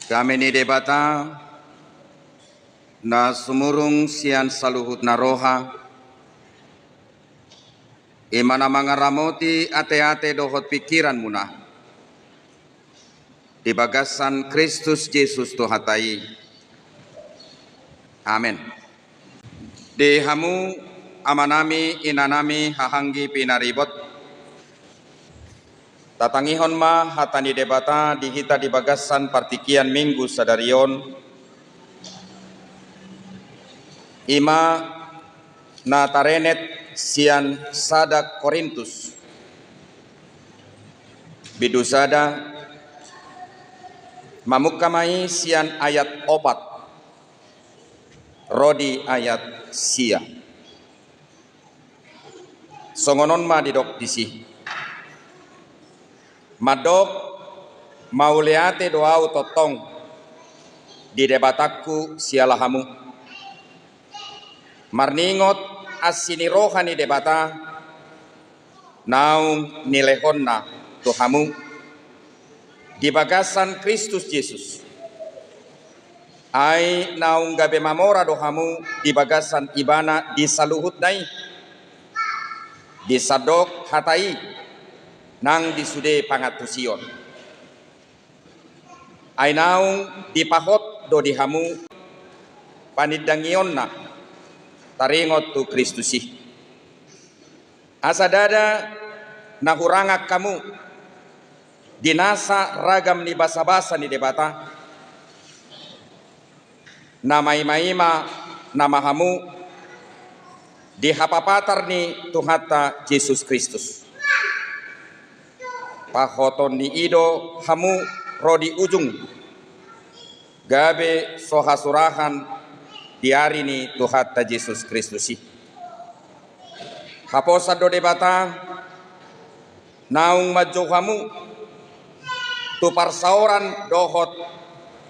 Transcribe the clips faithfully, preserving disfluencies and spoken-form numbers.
Dame ni Debata na sumurung sian saluhutna roha, i ma na mangaramoti ateate dohot pingkiranmuna di bagasan Kristus Jesus Tuhanta i. Amen. Di hamu amanami, inanami, hahaanggi pinaribot, tatangihon ma hata ni Debata di hita di bagasan partingkian Minggu sadari on, i ma na tarenet sian sada Korintus bindu sada, mamungka ma i sian ayat opat ro di ayat sia. Songon on ma didok disi: Mandok mauliate do ahu tongtong di Debatangku siala hamu, marningot asi ni roha ni Debata naung nilehonna tu hamu di bagasan Kristus Jesus. Ai naung gabe mamora do hamu di bagasan Ibana di saluhutna i, di sandok hata i nang di sude pangantusion. Ai naung dipahot do di hamu panindangionna taringot tu Kristus i, asa ndada na hurangan hamu di nasa ragam ni basabasa ni Debata, na maimaima nama hamu di hapapatar ni Tuhanta Jesus Kristus. Pahoton ni i do hamu ro di ujung, gabe so hasurahan di ari ni Tuhanta Jesus Kristus i. Haposan do Debata naung manjou hamu tu parsaoran dohot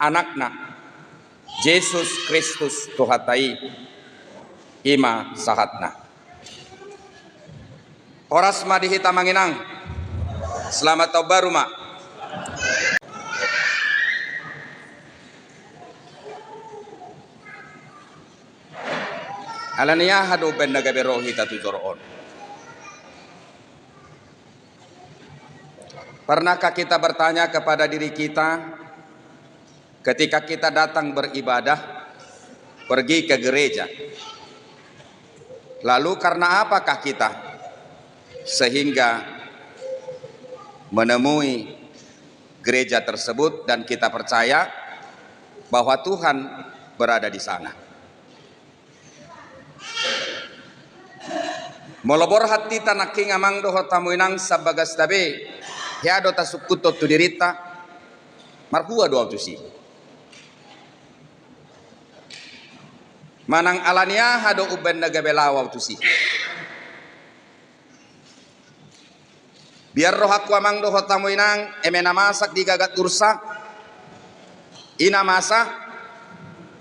Anakna, Jesus Kristus Tuhanta i. I ma sahatna. Horas ma di hita, Amang Inang. Selamat Tahun Baru ma. Ala ni aha do umbaen na gabe ro hita tu joro on? Pernahkah kita bertanya kepada diri kita ketika kita datang beribadah, pergi ke gereja, lalu karena apakah kita sehingga menemui gereja tersebut dan kita percaya bahwa Tuhan berada di sana? Molo borhat hita nangkin, Amang dohot hamu Inang, sian bagasta be, hea do tasungkuthon tu dirinta? Marhua do ahu tusi? Manang ala ni aha do umbaen na gabe laho ahu tusi? Biar rohangku, Amang dohot hamu Inang, eme na masak di gagat ursa, i na masa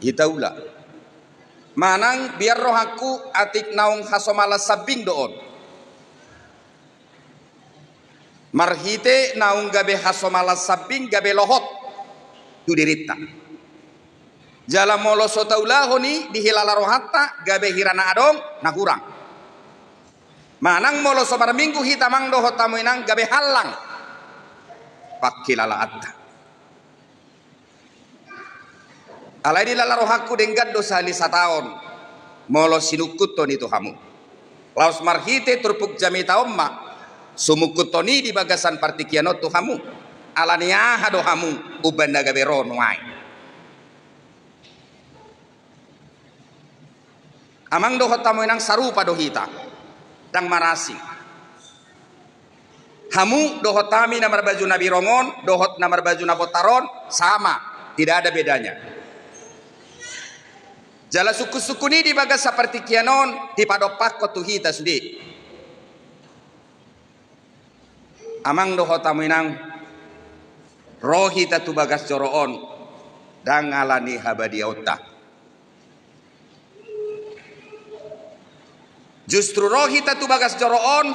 hita ula. Manang biar rohangku, atik naung hasomalan sambing do on, marhite naung gabe hasomalan sambing gabe lohot tu dirinta. Jala molo so taulahon i di hilala rohanta, gabe hira na adong na hurang. Manang molo so marminggu hita, Amang dohot hamu Inang, gabe hallang panghilalaanta. Alai di lala rohangku, denggan do sahali sataon molo sinungkuthon i tu hamu. Laos marhite turpuk jamita on ma sumungkuthon i di bagasan partingkian on tu hamu. Ala ni aha do hamu umbaen na gabe ro nuaeng? Amang dohot hamu Inang, sarupa do hita, ndang marasing. Hamu dohot hami na marbaju na birong on dohot na marbaju na bontar on, sama, tidak ada bedanya. Jala sungkunsungkun i di bagasan partingkian on dipadompakhon tu hita sude. Amang dohot hamu Inang, ro hita tu bagas joro on ndang ala ni habadiaonta. Justru ro hita tu bagas joro on,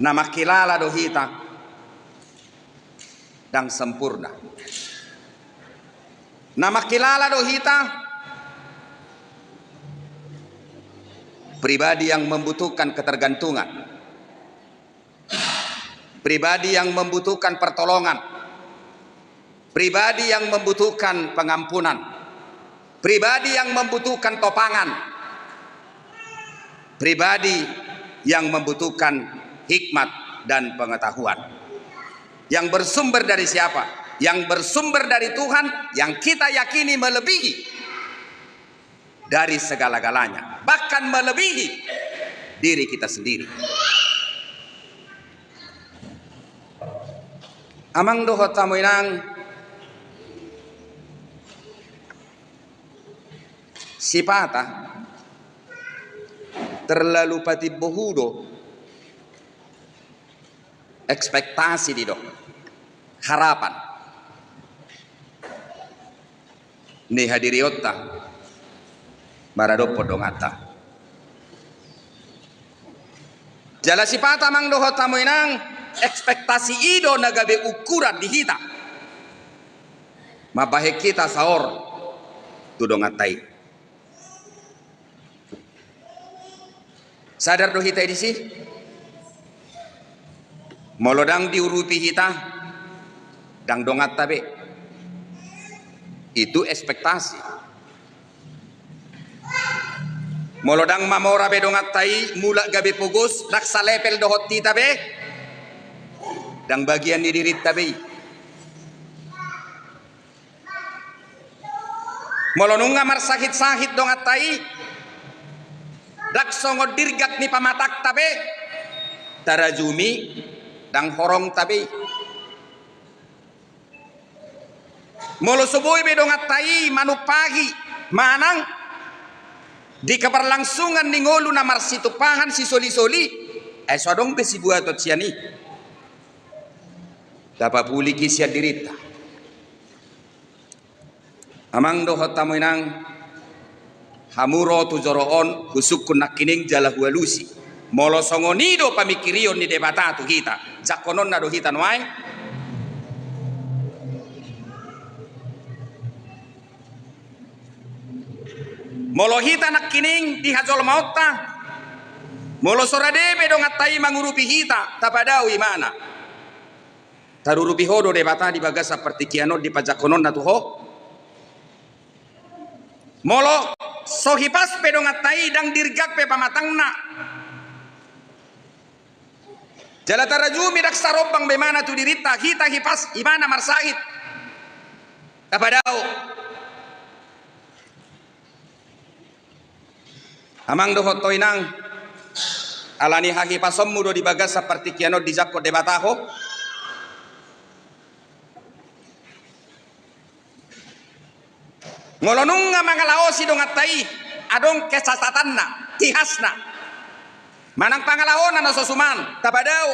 na manghilala do hita ndang sempurna. Na mangkilala do hita pribadi yang membutuhkan ketergantungan, pribadi yang membutuhkan pertolongan, pribadi yang membutuhkan pengampunan, pribadi yang membutuhkan topangan, pribadi yang membutuhkan hikmat dan pengetahuan. Yang bersumber dari siapa? Yang bersumber dari Tuhan, yang kita yakini melebihi dari segala-galanya, bahkan melebihi diri kita sendiri. Amang dohot hamu inang, sipata terlalu patimbohu do ekspektasi, didok harapan ni hadirionta maradophon donganta. Jala sipata amang dohot hamu inang, ekspektasi i do na gabe ukuran di hita mambahen hita saor tu donganta i. Sadar do hita i disi? Molo ndang diurupi hita, ndang donganta be. Itu ekspektasi. Molo ndang mamora be donganta i, mulak gabe pogos, ndang salevel dohot hita be, ndang bagian ni dirinta be i. Molo nunga marsahit-sahit donganta i, ndang songon dirgak ni pamatangta be, tarajumi ndang horongta be i. Molo so boi be donganta i manumpahi manang di keberlangsungan ni ngolu na marsitumpahan sisoli-soli, ai so adong be sibuaton sian i. Tapapulik i sian dirinta. Amang dohot hamu inang, hamu ro tu joro on, husungkun nangkining jala hualusi. Molo songon i do pamingkirion ni Debata tu hita, jangkononna do hita nuaeng. Molo hita nangkining di hajolmaonta, molo so rade be donganta i mangurupi hita, tapadao imana. Tarurupi ho do Debata di bagasan partingkian on di pajangkononna tu ho? Molo so hipas pe donganta i, ndang dirgak pe pamatangna, jala tarajumi ndang sarombang be imana tu dirinta, hita hipas, imana marsahit, tapadao. Amang dohot ho inang, ala ni hahipasonmu do di bagasan partingkian on dijangkon Debata ho. Molo nunga mangalaosi donganta i, adong kecacatanna, tihasna, manang pangalaona na so suman, tapadao,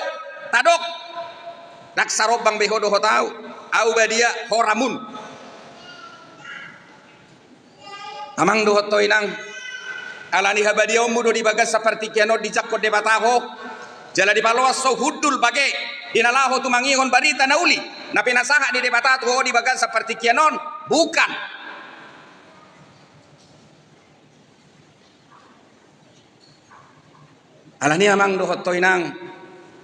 tadok. Ndang sarombang be ho dohot ahu, ahu badia, ho ramun. Amang dohot ho inang, ala ni habadiaonmu do di bagasan partingkian on dijangkon Debata ho, jala dipaloas ho hundul bage, hinalaho tumangihon barita na uli na pinasahat ni Debata tu ho di bagasan partingkian on? Bukan. Ala ni amang dohot ho inang,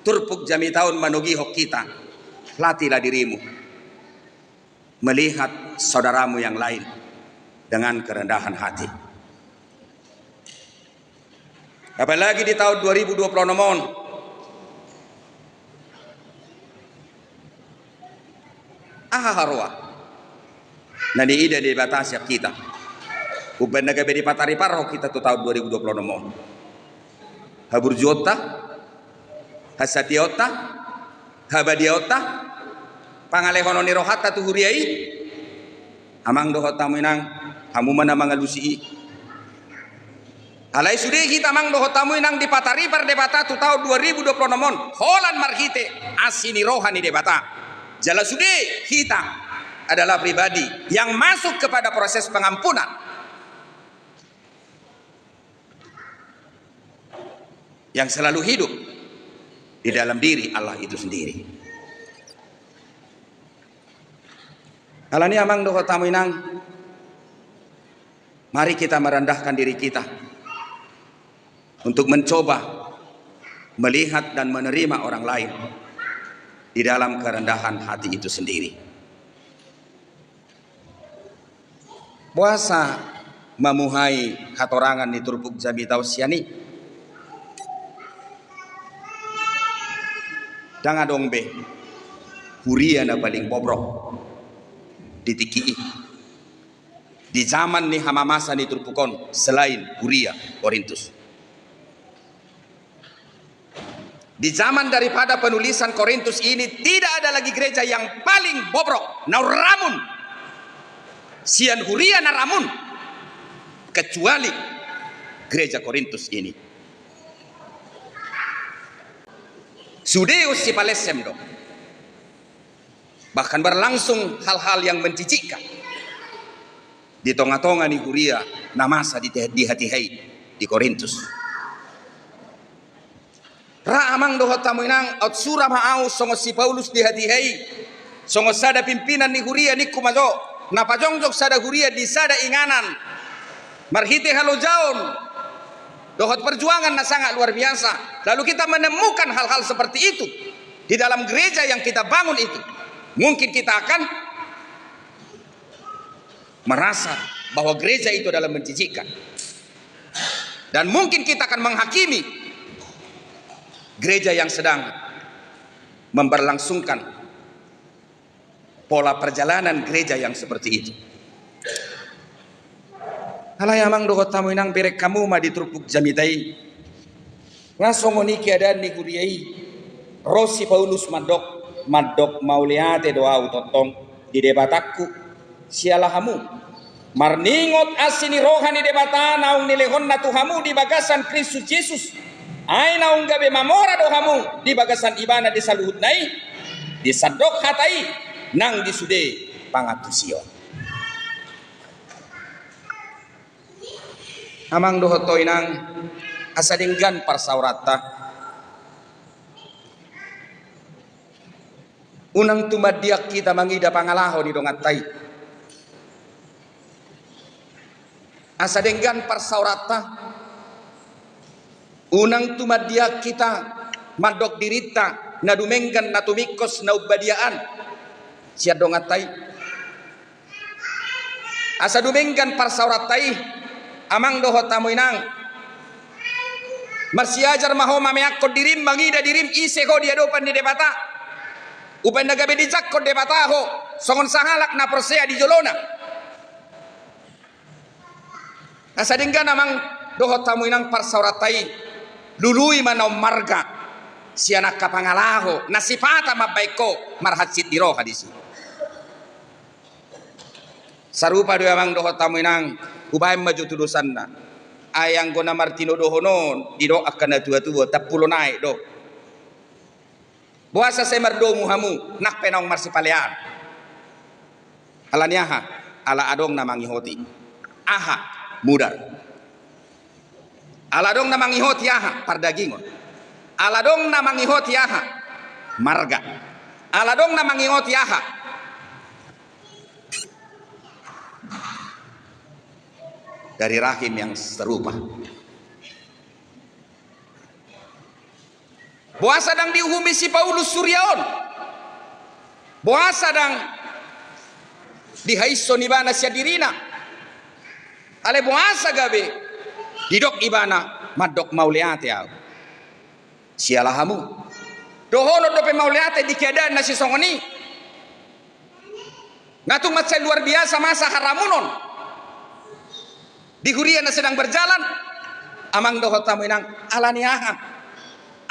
turpuk jamita on manogihon hita, latihlah dirimu melihat saudaramu yang lain dengan kerendahan hati. Apalagi di tahun dua ribu dua puluh enam on. Aha haroa na niida Debata sian hita? Umbahen na gabe dipatariparhon hita tu tahun dua ribu dua puluh enam on. Haburjuonta, hasatiaonta, habadiaonta, pangalehonon ni rohanta tu huria i. Amang dohot hamu inang, hamu ma na mangalusi i. Alai sude hita amang dohot hamu inang dipataripar Debata tu tahun dua ribu dua puluh enam on, holan marhite asi ni roha ni Debata. Jala sude hita adalah pribadi yang masuk kepada proses pengampunan, yang selalu hidup di dalam diri Allah itu sendiri. Ala ni amang dohot hamu inang, Mari kita merendahkan diri kita untuk mencoba melihat dan menerima orang lain di dalam kerendahan hati itu sendiri. Boasa mamuhai hatorangan ni turpuk jamita on sian i? Ndang adong be huria na paling bobrok di tingki i, di zaman ni hamamasa ni turpuk on, selain huria Korintus. Di zaman daripada penulisan Korintus ini, tidak ada lagi gereja yang paling bobrok, na ramun, sian huria na ramun, kecuali gereja Korintus ini. Sude on sipalessem do. Bahkan berlangsung hal-hal yang menjijikkan di tonga-tonga ni huria na masa di te-, di hatiha i di Korintus. Ra amang dohot hamu inang, aut sura ma au songon si Paulus di hatiha i, songon sada pimpinan ni huria, ningku ma jo, na pajongjong sada huria di sada inganan marhite halojaon dohot perjuangan na sangat luar biasa. Lalu kita menemukan hal-hal seperti itu di dalam gereja yang kita bangun itu, mungkin kita akan merasa bahwa gereja itu adalah menjijikkan. Dan mungkin kita akan menghakimi gereja yang sedang memberlangsungkan pola perjalanan gereja yang seperti itu. Alai amang dohot hamu inang, bereng hamu ma di turpuk jamita i. Nga songon i keadaan ni huria i. Ro si Paulus mandok, mandok mauliate do au tongtong di Debatangku siala hamu. Marningot asi ni roha ni Debata naung nilehonna tu hamu di bagasan Kristus Jesus. Ai naung gabe mamora do hamu di bagasan Ibana di saluhutna i, di sandok hata i nang di sude pangantusion. Amang dohot ho inang, asa denggan parsaoranta, unang tumandiak hita mangida pangalaho ni donganta i. Asa denggan parsaoranta, unang tumandiak hita mandok dirinta na dumenggan, na tumingkos, na umbadiaan sian donganta i. Asa dumenggan parsaoranta i, amang dohot hamu inang. Marsiajar ma ho mameakkon dirim, mangida dirim ise ho di adopan ni Debata. Umbaen na gabe dijangkon Debata ho songon sahalak na porsea di jolona. Asa denggan amang dohot hamu inang parsaoranta i, lului ma na ummarga sian angka pangalaho na sipata mambaen ho marhansit ni roha disi. Sarupa do i amang dohot hamu inang, hubaen ma jo tudosanna. Ai anggo na martinodohon on, didok angka na tuatua, tampulo naek do. Boasa sai mardomu hamu nang pe naung marsipalean? Ala ni aha? Ala adong na mangihoti. Aha? Mudar. Ala adong na mangihoti aha? Pardagingon. Ala adong na mangihoti aha? Marga. Ala adong na mangihoti aha? Dari rahim yang serupa. Boasa ndang diuhumi si Paulus huria on? Boasa ndang dihaishon ibana sian dirina? Alai boasa gabe didok ibana mandok mauliate au siala hamu? Dohonon dope mauliate di keadaan na sisongon i? Nga tung mansai luar biasa masa haramunon di huria na sedang berjalan. Amang dohot hamu inang, ala ni aha?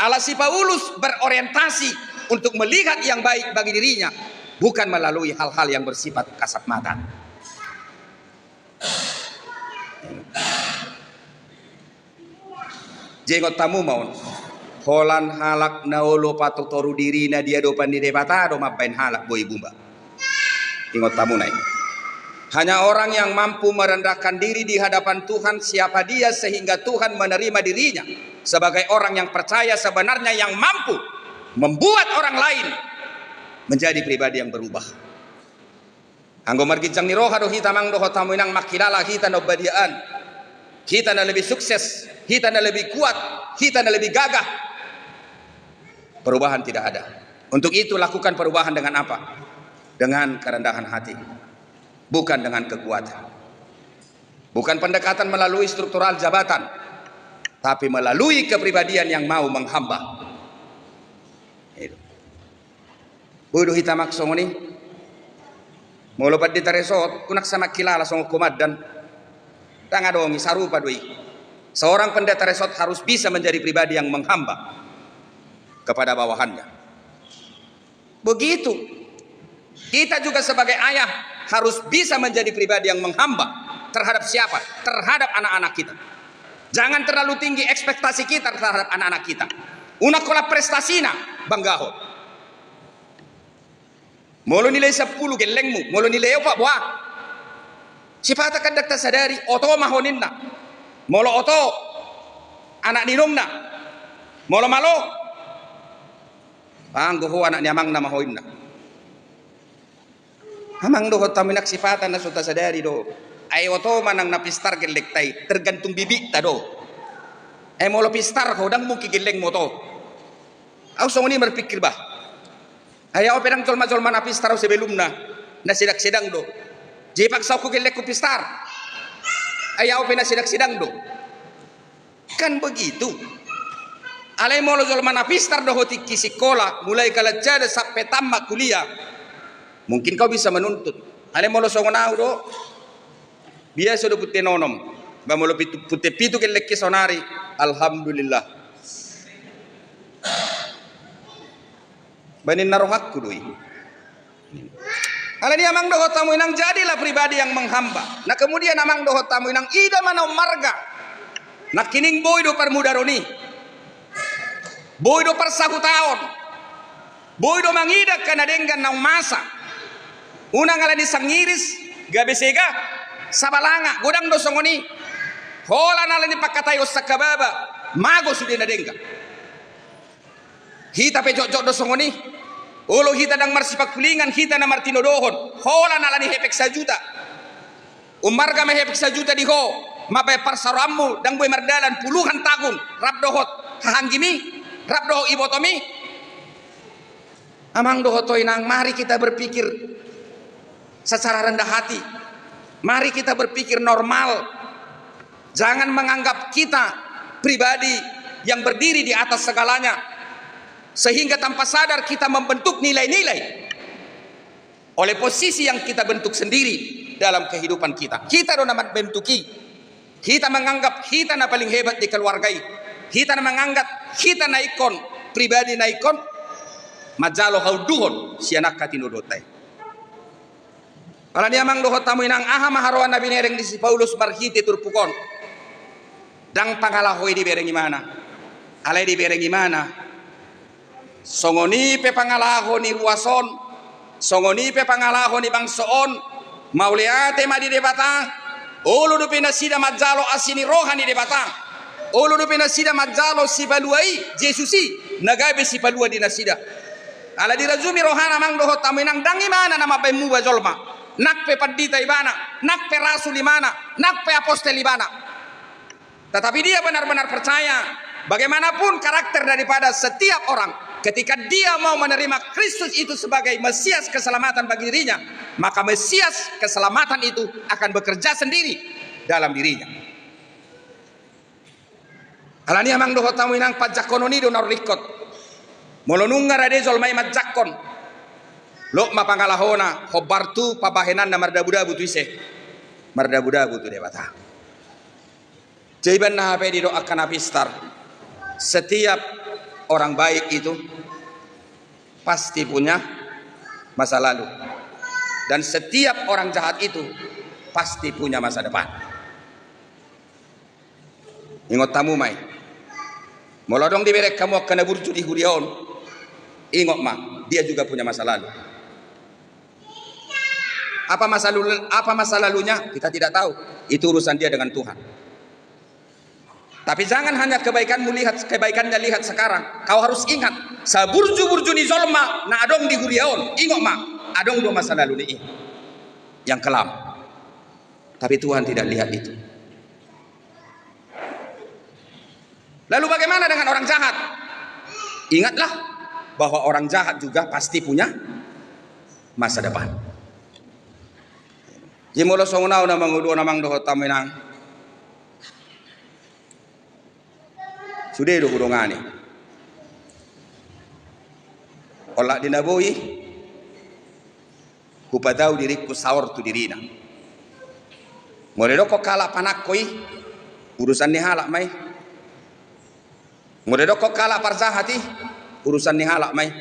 Ala si Paulus berorientasi untuk melihat yang baik bagi dirinya, bukan melalui hal-hal yang bersifat kasat mata. Ingot hamu ma on. Holan halak na olo patotoru dirina di adopan ni Debata do mambaen halak boi bumba. Ingot hamu na i. Hanya orang yang mampu merendahkan diri di hadapan Tuhan, siapa dia sehingga Tuhan menerima dirinya sebagai orang yang percaya sebenarnya, yang mampu membuat orang lain menjadi pribadi yang berubah. Anggo marginjang ni roha do hita, amang dohot hamu inang, mangkilala hita na umbadiaan, hita na lebih sukses, hita na lebih kuat, hita na lebih gagah, perubahan tidak ada. Untuk itu, lakukan perubahan dengan apa? Dengan kerendahan hati, bukan dengan kekuatan. Bukan pendekatan melalui struktural jabatan, tapi melalui kepribadian yang mau menghamba. Itu. Boi do hita, amang, songon i. Molo pandita resort, unang sai mangkilala songon komandan. Ndang adong i, sarupa do i. Seorang pendeta resort harus bisa menjadi pribadi yang menghamba kepada bawahannya. Begitu. Kita juga sebagai ayah harus bisa menjadi pribadi yang menghamba. Terhadap siapa? Terhadap anak-anak kita. Jangan terlalu tinggi ekspektasi kita terhadap anak-anak kita. Unang holan prestasina banggahon. Molo nilai sampulu gellengmu, molo nilai opat, boha? Sipata kan ndang tasadari, oto ma ho ninna. Molo oto, anak ni inongna. Molo malo, anggo ho anak ni amangna ma ho ninna. Amang dohot hamu inang, sipata na so tasadari do. Ai oto manang na pistar gellengta i, tergantung bibikta do. Ai molo pistar ho, ndang mungkin gellengmu oto. Au songon i marpikir, bah. Ai au pe ndang jolma-jolma na pistar au sebelumna, na sedang-sedang do. Jadi paksa ho gellengku pistar. Ai au pe na sedang-sedang do. Kan begitu. Alai molo jolma na pistar do ho tingki sikola, mulai kelas sada sampe tamat kuliah, mungkin kau bisa menuntut. Alai molo songon au do, biasa do punten onom. Ba molo pitu, punten pitu gellengki saonari, alhamdulillah. Ba ninna rohangku do i. Alani i, amang dohot hamu inang, jadilah pribadi yang menghamba. Nah, kemudian, amang dohot hamu inang, ida ma na ummarga. Nangkining boi do parmudaron i. Boi do parsahutaon. Boi do mangida angka na denggan naung masa. Unang alani sangiris, gabe sega, sabalanga, godang do songon i. Holan alani pangkataion sangkababa, mago sude na denggan. Hita pe jotjot do songon i. Olo hita ndang marsipangkulingan, hita na martinodohon. Holan alani hepeng sajuta. Ummarga ma hepeng sajuta di ho, mambahen parsaroanmu, ndang boi mardalan puluhan tahun, rap dohot hahanggimi, rap dohot ibotomi. Amang dohot ho inang, mari kita berpikir secara rendah hati. Mari kita berpikir normal. Jangan menganggap kita pribadi yang berdiri di atas segalanya, sehingga tanpa sadar kita membentuk nilai-nilai oleh posisi yang kita bentuk sendiri dalam kehidupan kita. Hita do na mambentuk i. Hita menganggap hita na paling hebat di keluarga i. Hita na menganggap hita na ingkon pribadi na ingkon manjalo haunduhon sian angka tinodohonta i. Alani i, amang dohot hamu inang, aha ma haroan na binereng ni si Paulus marhite turpuk on? Ndang pangalaho i dibereng ibana. Alai dibereng ibana, songon i pe pangalaho ni ruas on, songon i pe pangalaho ni bangso on, mauliate ma di Debata. Olo dope nasida manjalo asi ni roha ni Debata. Olo dope nasida manjalo Sipalua i, Jesus i, na gabe Sipalua di nasida. Ala dirajumi rohana, amang dohot hamu inang, ndang ibana na mambahen muba jolma. Nang pe pandita ibana, nang pe rasul ibana, nang pe apostel ibana. Tetapi dia benar-benar percaya, bagaimanapun karakter daripada setiap orang, ketika dia mau menerima Kristus itu sebagai Mesias keselamatan bagi dirinya, maka Mesias keselamatan itu akan bekerja sendiri dalam dirinya. Alani i, amang dohot hamu inang, panjangkonon i do na ringkot. Molo nunga rade jolma i manjangkon, lot ma pangalahona, hombar tu pambahenanna, mardabudabu tu ise? Mardabudabu tu Debata. Jadi, bahen na hape didok angka na pistar, setiap orang baik itu pasti punya masa lalu. Dan setiap orang jahat itu pasti punya masa depan. Ingot hamu ma i. Molo adong dibereng hamu angka na burju di huria on, ingot ma, dia juga punya masa lalu. Apa masa lalu, apa masa lalunya? Kita tidak tahu. Itu urusan dia dengan Tuhan. Tapi jangan hanya kebaikanmu lihat, kebaikannya lihat sekarang. Kau harus ingat, saburju-burju ni jolma na adong di huria on, ingot ma, adong do masa lalu ni i. yang kelam. Tapi Tuhan tidak lihat itu. Lalu bagaimana dengan orang jahat? Ingatlah bahwa orang jahat juga pasti punya masa depan. Jadi molo songon au na mangolu on, amang dohot hamu inang, sude do hudongani. Olat di na boi hupatau diringku saor tu dirina. Molo didokkon halak panangko i, urusan ni halak ma i. Molo didokkon halak parjahat i, urusan ni halak ma i.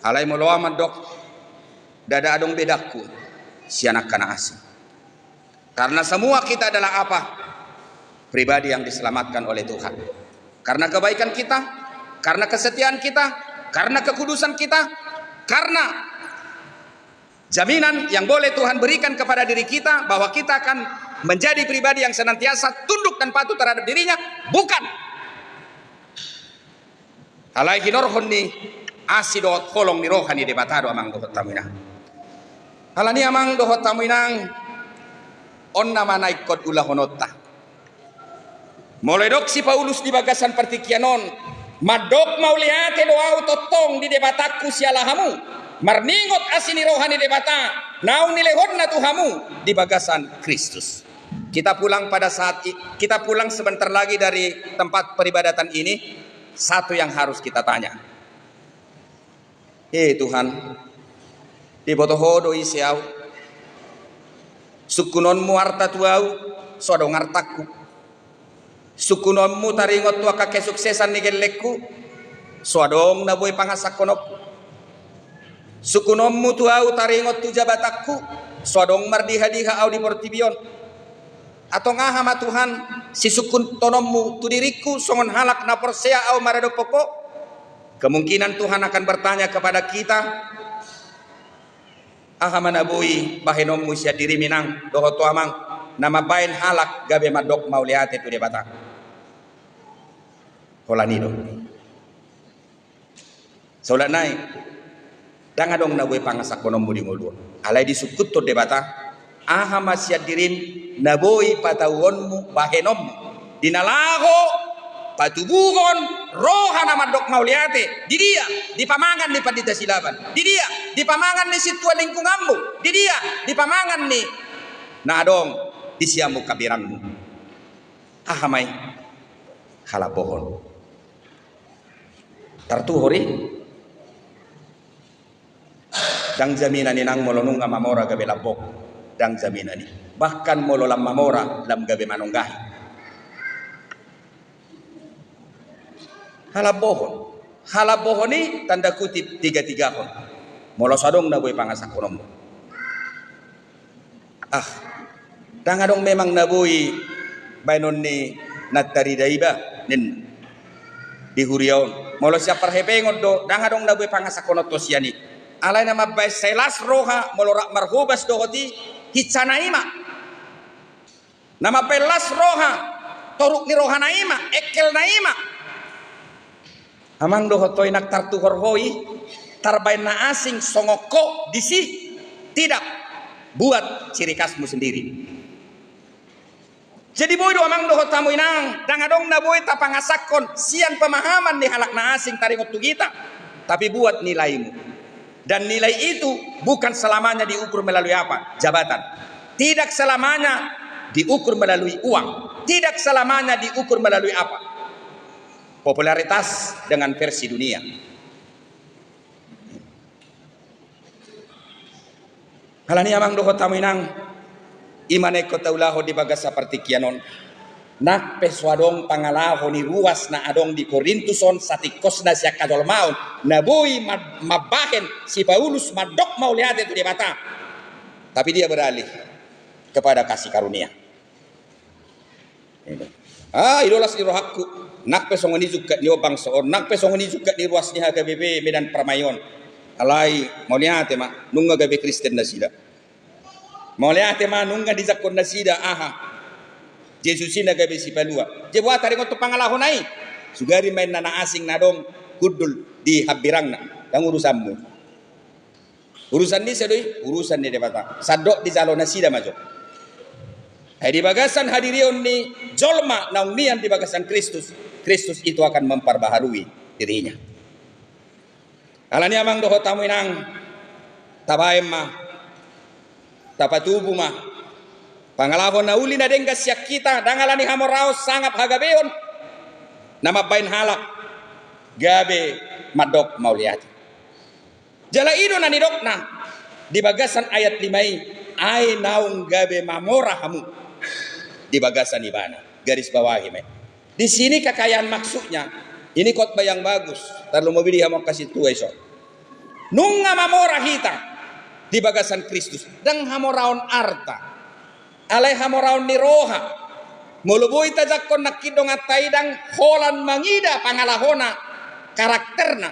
Alai molo au mandok, ndada adong bedangku sian angka na asing. Karena semua kita adalah apa? Pribadi yang diselamatkan oleh Tuhan. Karena kebaikan kita, karena kesetiaan kita, karena kekudusan kita, karena jaminan yang boleh Tuhan berikan kepada diri kita bahwa kita akan menjadi pribadi yang senantiasa tunduk dan patuh terhadap dirinya, bukan. Alai hinorhon ni asi dohot holong ni roha ni Debata do, amang dohot hamu inang. Alani, amang dohot hamu inang, on nama na ingkon ulahononta. Molo didok si Paulus di bagasan partingkian on, mandok mauliate do au tongtong di Debatangku siala hamu, marningot asi ni roha ni Debata naung nilehonna tu hamu di bagasan Kristus. Kita pulang pada saat i-, kita pulang sebentar lagi dari tempat peribadatan ini. Satu yang harus kita tanya. Eh Tuhan, diboto Ho do ise au. Sungkunonmu arta tu au, so adong artangku. Sungkunonmu taringot tu angka kesuksesan ni gellengku, so adong na boi pangasahononku. Sungkunonmu tu au taringot tu jabatanku, so adong mardiha-diha au di portibi on. Antong aha ma Tuhan sisungkunonmu tu diringku songon halak na porsea au maradophon Ho? Kemungkinan Tuhan akan bertanya kepada kita, aha ma na boi bahenonmu sian dirim, inang dohot ho, amang, na mambahen halak gabe mandok mauliate tu Debata? Holan i do. Saulak nai, ndang adong na boi pangasahononmu di ngolu on. Alai disungkunhon Debata, aha ma sian dirim na boi patauonmu, bahenonmu, di na laho patubuhon roha na mandok mauliate? Di dia? Di pamangan ni Pandita Silaban. Di dia? Di pamangan ni sintua lingkunganmu. Di dia? Di pamangan ni na adong di siamun hambirangmu. Aha ma i? Halambohon. Tartuhor i. Ndang jaminan, inang, molo nunga mamora gabe lambok. Ndang jaminan i. Bahkan molo lam mamora, lam gabe manonggahi. Halambohon. Halambohon i tanda kutip tiga-tigahon. Molo so adong na boi pangasahononmu. Ah, ndang adong memang na boi baenon ni na tarida iba, ninna, di huria on. Molo sian parhepengon do, ndang adong na boi pangasahononta sian i. Alai na mambahen sai las roha molo rap marhobas dohot i, hinsana i ma. Na mambahen las roha, toruk ni rohana i ma, engkelna i ma. Amang dohot ho, inang, tartuhor ho i, tarbahen na asing songon ho disi? Tidak. Buat ciri khasmu sendiri. Jadi boi do, amang dohot hamu, inang, ndang adong na boi tapangasahon sian pemahaman ni halak na asing taringot tu hita, tapi buat nilaimu. Dan nilai itu bukan selamanya diukur melalui apa? Jabatan. Tidak selamanya diukur melalui uang. Tidak selamanya diukur melalui apa? Popularitas dengan versi dunia. Alani, amang dohot hamu, inang, i ma na ingkon taulahon di bagasan partingkian on. Nang pe so adong pangalaho ni ruas na adong di Korintus on, satingkosna sian hajolmaon, na boi ma-, mambahen si Paulus mandok mauliate tu Debata. Tapi dia beralih kepada kasih karunia. Ah, i do las ni rohangku. Nang pe songon i jungkat ni on bangso on, nang pe songon i jungkat ni ruas ni H K B P Medan Permai on. Alai mauliate ma, nunga gabe Kristen nasida. Mauliate ma, nunga dijangkon nasida aha, Jesus i na gabe sipalua. Jadi boha taringot tu pangalahona i? Sugari ma inna na asing na adong hundul di hambirangna, ndang urusanmu. Urusan ni ise do i? Urusan ni Debata. Sandok dijalo nasida ma jo. Ai di bagasan hadirion ni jolma naung nian di bagasan Kristus, Kristus itu akan memperbaharui dirinya. Alani i amang dohot hamu inang, tabaen ma, tapatubu ma pangalaho na uli na denggan sian hita, ndang alani hamoraon, sangap, hagabeon na mambaen halak gabe mandok mauliate. Jala i do na nidokna di bagasan ayat lima i, ai naung gabe mamora hamu di bagasan Ibana. Garis bawahi ma i. Di sini kekayaan maksudnya, ini khotbah yang bagus, tarlumobi di hamu angka sintua ison. Nunga mamora hita di bagasan Kristus, ndang hamoraon arta, alai hamoraon ni roha. Molo boi tajangkon nangkin donganta i, ndang holan mangida pangalahona, karakterna.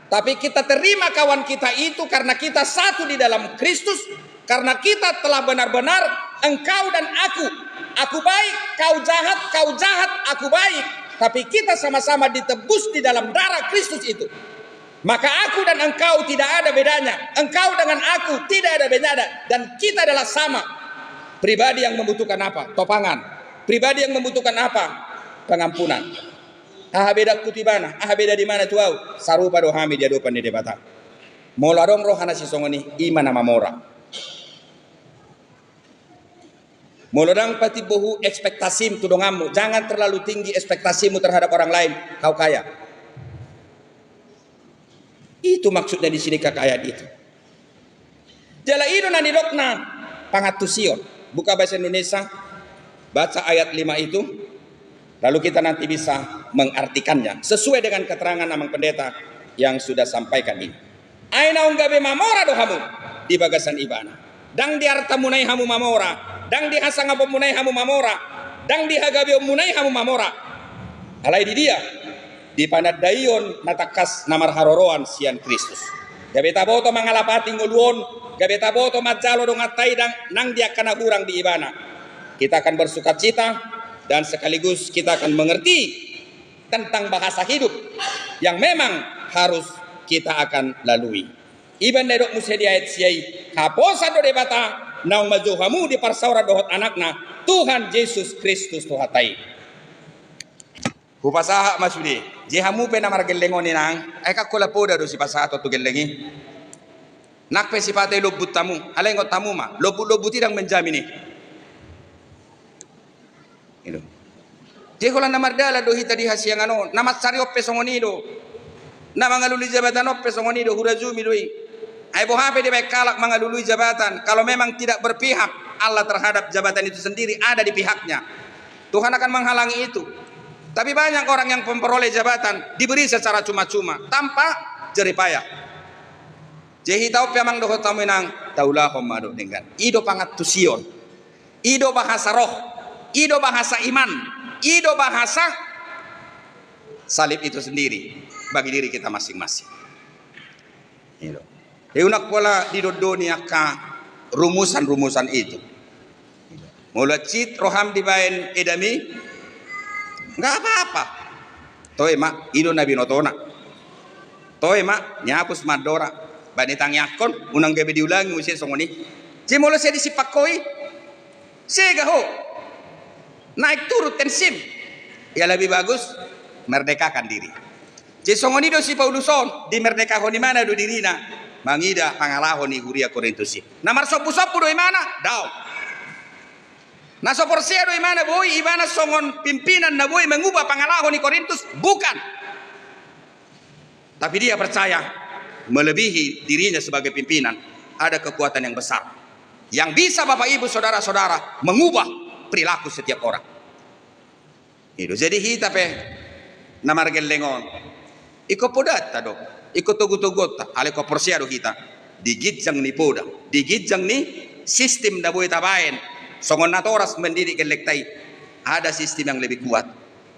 Tapi kita terima kawan kita itu karena kita satu di dalam Kristus, karena kita telah benar-benar, engkau dan aku, aku baik, kau jahat, kau jahat, aku baik, tapi kita sama-sama ditebus di dalam darah Kristus itu. Maka aku dan engkau tidak ada bedanya, engkau dengan aku tidak ada bedanya, dan kita adalah sama. Pribadi yang membutuhkan apa? Topangan. Pribadi yang membutuhkan apa? Pengampunan. Aha bedangku tu ibana, aha beda ni ibana tu au? Sarupa do hami di adopan ni Debata. Molo adong roha na sisongon i, i ma na mamora. Molo ndang patimbo hu ekspektasim tu donganmu, jangan terlalu tinggi ekspektasimu terhadap orang lain, kau kaya. Itu maksudnya di sini kekayaan itu. Jala i do na nidokna pangantusion. Buka bahasa Indonesia, baca ayat lima itu, lalu kita nanti bisa mengartikannya sesuai dengan keterangan amang pendeta yang sudah sampaikan ini. Ai naung gabe mamora do hamu di bagasan Ibana. Ndang di artamuna i hamu mamora, ndang di hasangaponmuna i hamu mamora, ndang di hagabeonmuna i hamu mamora. Alai di dia? Di panandaion na tangkas na marharoroan sian Kristus. Gabe taboto mangalapati ngolu on, gabe taboto manjalo donganta i nang di angka na hurang di Ibana. Kita akan bersukacita dan sekaligus kita akan mengerti tentang bahasa hidup yang memang harus kita akan lalui. I ma na didok muse di ayat sia i, haposan do Debata naung manjou hamu di parsaoran dohot Anakna, Tuhan Jesus Kristus Tuhanta i. Hupasahat ma sude. Jadi hamu pe na margelleng on inang, ai ndang holan poda do sipasahaton tu gelleng i. Nang pe sipata i lombut hamu, alai ingot hamu ma, lombut-lombut i ndang menjamin i. I do. Jadi holan na mardalan do hita di hasiangan on, na mansarion pe songon i do. Na mangalului jabatan on pe songon i do, hurajumi do i. Ai boha pe dibaen halak mangalului jabatan, kalau memang tidak berpihak Allah terhadap jabatan itu sendiri, ada di pihaknya, Tuhan akan menghalangi itu. Tapi banyak orang yang memperoleh jabatan, diberi secara cuma-cuma, tanpa jerih payah. Jadi hita on pe amang dohot hamu inang, taulahon ma do denggan. I do pangantusion. I do bahasa roh, i do bahasa iman, i do bahasa salib itu sendiri bagi diri kita masing-masing. I do. Jadi unang pola didondoni angka rumusan-rumusan itu. Molo hansit roham dibaen edami, nggak apa-apa. Toe ma, i do na binotona. Toe ma, nihapus ma andora. Baen ditangiangkon, unang gabe diulangi muse songon i. Jadi molo sai disipak ho i, sega ho. Naik turun tensim. Ya lebih bagus merdekakan diri. Jadi songon i do si Paulus on, dimerdekahon ibana do dirina mangida pangalaho ni huria Korintus i. Na marsombu-sombu do ibana? Daong. Na so porsea do ibana boi ibana songon pimpinan na boi mangubah pangalaho ni Korintus? Bukan. Tapi dia percaya melebihi dirinya sebagai pimpinan, ada kekuatan yang besar yang bisa, Bapak Ibu, saudara-saudara, mengubah perilaku setiap orang. I do. Jadi hita pe na margelleng on, ingkon podanta do, ingkon togu-toguonta, alai ingkon porsea do hita di ginjang ni poda, di ginjang ni sistem na boi tabaen songon natoras mendidik gellengta i. Ada sistem yang lebih kuat,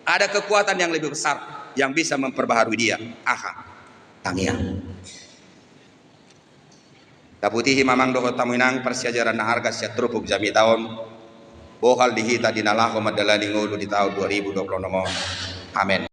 ada kekuatan yang lebih besar yang bisa memperbaharui dia. Aha? Tangiang. Taputihi ma amang dohot hamu inang parsiajaran na arga sian turpuk jamita on, bohal di hita di na laho mandalani ngolu di taon dua ribu dua puluh enam on. Amen.